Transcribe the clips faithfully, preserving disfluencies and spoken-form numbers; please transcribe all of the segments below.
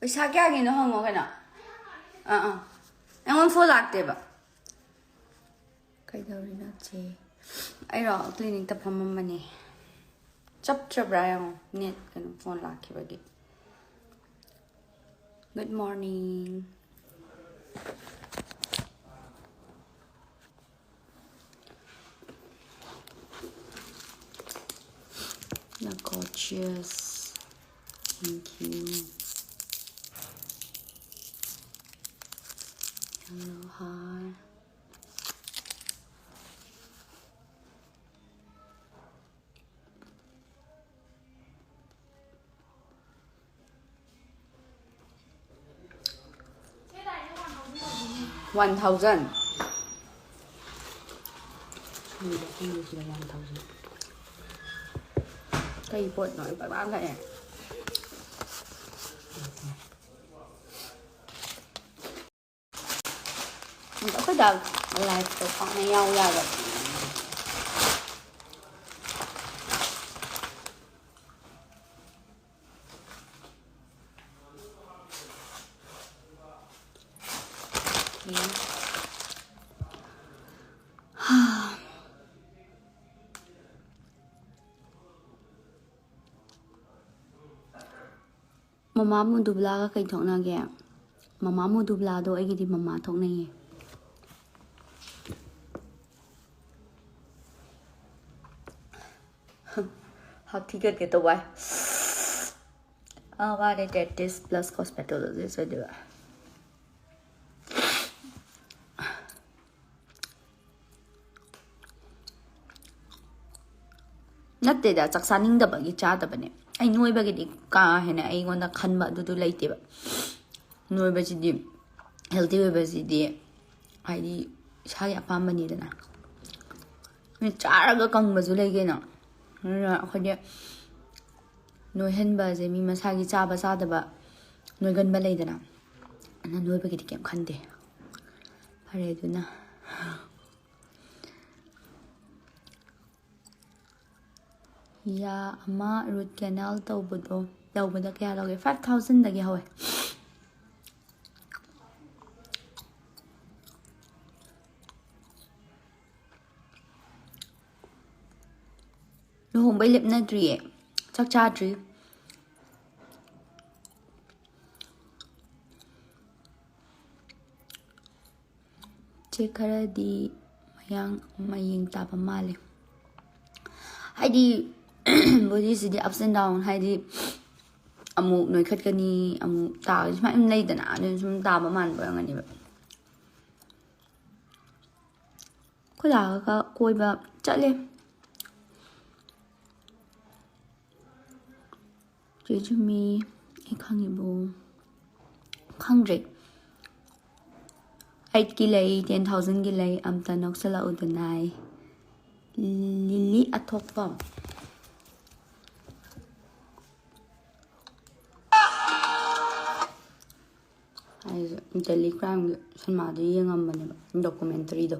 ꯄꯩꯁꯥ ꯀꯌꯥꯒꯤꯅꯣ ꯍꯪꯉꯣ ꯀꯩꯅꯣ꯫ ꯑꯥ, ꯑꯥ꯫ ꯑꯩꯉꯣꯟꯗ ꯐꯣꯟ ꯂꯥꯛꯇꯦꯕ꯫ ꯀꯩꯗꯧꯔꯤꯅꯣ ꯆꯦ? ꯑꯩꯔꯣ? ꯀ꯭ꯂꯤꯅꯤꯛꯇ ꯐꯝꯃꯝꯕꯅꯦ꯫ ꯆꯞꯇ꯭ꯔꯕ꯭ꯔꯥ ꯌꯦꯡꯉꯣ꯫ ꯅꯦꯠ ꯀꯩꯅꯣ, phone ꯂꯥꯛꯈꯤꯕꯒꯤ꯫ Good morning. You're gorgeous. Thank you. Hello, hi. One thousand. ꯀꯩ ꯄꯣꯠꯅꯣ? ꯑꯩ ꯄꯪꯂꯥꯛ ꯂꯥꯛꯑꯦ꯫ ꯑꯩꯈꯣꯏ ꯗꯥ ꯂꯥꯏꯐꯇꯣ ꯄꯥꯛꯅ ꯌꯥꯎ ꯌꯥꯗꯕꯅꯦ꯫ ꯃꯃꯥ ꯃꯨꯗꯨꯕ꯭ꯂꯥꯒ ꯀꯩ ꯊꯣꯛꯅꯒꯦ? ꯃꯃꯥ ꯃꯨꯗꯨꯕ꯭ꯂꯥꯗꯣ ꯑꯩꯒꯤꯗꯤ ꯃꯃꯥ ꯊꯣꯛꯅꯩꯌꯦ꯫ ꯍꯥꯊꯤꯒꯠꯀꯦ ꯇꯧꯕ꯫ ꯑꯥ, ꯃꯥꯅꯦ, dentist plus cosmetologist ꯑꯣꯏꯗꯣꯏꯕ꯫ ꯅꯠꯇꯦꯗ, ꯆꯥꯛ ꯆꯥꯅꯤꯡꯗꯕꯒꯤ ꯆꯥꯗꯕꯅꯦ꯫ ꯑꯩ ꯅꯣꯏꯕꯒꯤꯗꯤ ꯀꯥ ꯍꯦꯟꯅ ꯑꯩꯉꯣꯟꯗ ꯈꯟꯕ ꯑꯗꯨꯗꯨ ꯂꯩꯇꯦꯕ꯫ ꯅꯣꯏꯕꯁꯤꯗꯤ, healthy ꯑꯣꯏꯕꯁꯤꯗꯤ ꯍꯥꯏꯗꯤ ꯏꯁꯥꯒꯤ ꯑꯄꯥꯝꯕꯅꯤꯗꯅ꯫ ꯃꯤ ꯆꯥꯔꯒ ꯀꯪꯕꯁꯨ ꯂꯩ ꯀꯩꯅꯣ꯫ ꯑꯗꯨꯅ ꯑꯩꯈꯣꯏꯗꯤ ꯅꯣꯏꯍꯟꯕꯁꯦ ꯃꯤ ꯃꯁꯥꯒꯤ ꯆꯥꯕ ꯆꯥꯗꯕ ꯅꯣꯏꯒꯟꯕ ꯂꯩꯗꯅ꯫ ꯑꯗꯨꯅ ꯅꯣꯏꯕꯒꯤꯗꯤ ꯀꯩꯝ ꯈꯟꯗꯦ꯫ ꯐꯔꯦ ꯑꯗꯨꯅ꯫ ꯌꯥ ꯑꯃ root canal ꯇꯧꯕꯗꯣ꯫ ꯂꯧꯕꯗ ꯀꯌꯥ ꯂꯧꯒꯦ? Five thousandꯗꯒꯤ ꯍꯧꯋꯦ꯫ ꯂꯨꯍꯣꯡꯕꯩ ꯂꯦꯞꯅꯗ꯭ꯔꯤꯌꯦ, ꯆꯥꯛ ꯆꯥꯗ꯭ꯔꯤ꯫ ꯆꯦ ꯈꯔꯗꯤ ꯃꯌꯥꯡ ꯃꯌꯦꯡ ꯇꯥꯕ ꯃꯥꯜꯂꯦ꯫ ꯍꯥꯏꯗꯤ bodyꯁꯤꯗꯤ ups and down, ꯍꯥꯏꯗꯤ ꯑꯃꯨꯛ ꯅꯣꯏꯈꯠꯀꯅꯤ, ꯑꯃꯨꯛ ꯇꯥꯒꯅꯤ, ꯁꯨꯃꯥꯏꯅ ꯑꯗꯨꯝ ꯂꯩꯗꯅ, ꯑꯗꯨꯅ ꯁꯨꯝ ꯇꯥꯕ ꯃꯥꯟꯕ ꯑꯣꯏꯔꯝꯒꯅꯤꯕ꯫ ꯑꯩꯈꯣꯏ ꯗꯥꯒ ꯀꯣꯏꯕ ꯆꯠꯂꯦ꯫ ꯆꯦ ꯆꯨꯝꯃꯤ, ꯑꯩ ꯈꯪꯉꯤꯕꯣ? ꯈꯪꯗ꯭ꯔꯦ꯫ Eightꯀꯤ ꯂꯩ, ten thousandꯒꯤ ꯂꯩ, ꯑꯝꯇ ꯅꯣꯛꯁꯜꯂꯛꯎꯗꯅ꯫ ꯂꯤꯂꯤ ꯑꯊꯣꯛꯄꯝ꯫ ꯑꯩꯁꯨ Delhi Crimeꯒꯤ ꯁꯤꯅꯦꯃꯥꯗꯣ ꯌꯦꯡꯉꯝꯕꯅꯦꯕ, documentaryꯗꯣ꯫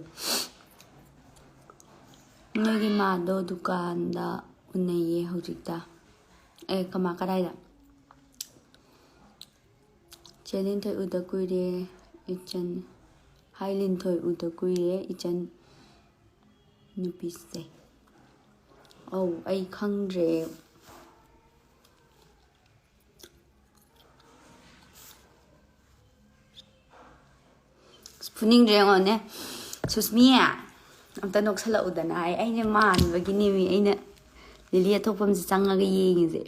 ꯅꯣꯏꯒꯤ ꯃꯥꯗꯣ ꯗꯨꯀꯥꯟꯗ ꯎꯅꯩꯌꯦ ꯍꯧꯖꯤꯛꯇ꯫ ꯑꯦ, ꯀꯃꯥ, ꯀꯗꯥꯏꯗ? ꯆꯦ ꯂꯤꯟꯊꯣꯏ ꯎꯗ ꯀꯨꯏꯔꯦ ꯏꯆꯟ꯫ ꯍꯥꯏ ꯂꯤꯟꯊꯣꯏ, ꯎꯗ ꯀꯨꯏꯔꯦ ꯏꯆꯟ ꯅꯨꯄꯤꯁꯦ꯫ ꯑꯧ, ꯑꯩ ꯈꯪꯗ꯭ꯔꯦ꯫ ꯑꯁ, ꯐꯨꯅꯤꯡꯗ꯭ꯔꯦ ꯌꯦꯡꯉꯣꯅꯦ꯫ ꯁꯨꯁꯃꯤ, ꯑꯝꯇ ꯅꯣꯛꯁꯜꯂꯛꯎꯗꯅ ꯍꯥꯏ꯫ ꯑꯩꯅ ꯃꯥꯟꯕꯒꯤꯅꯦꯃꯤ, ꯑꯩꯅ ꯂꯤꯂꯤ ꯑꯊꯣꯛꯄꯝꯁꯦ ꯆꯪꯉꯒ ꯌꯦꯡꯉꯤꯁꯦ꯫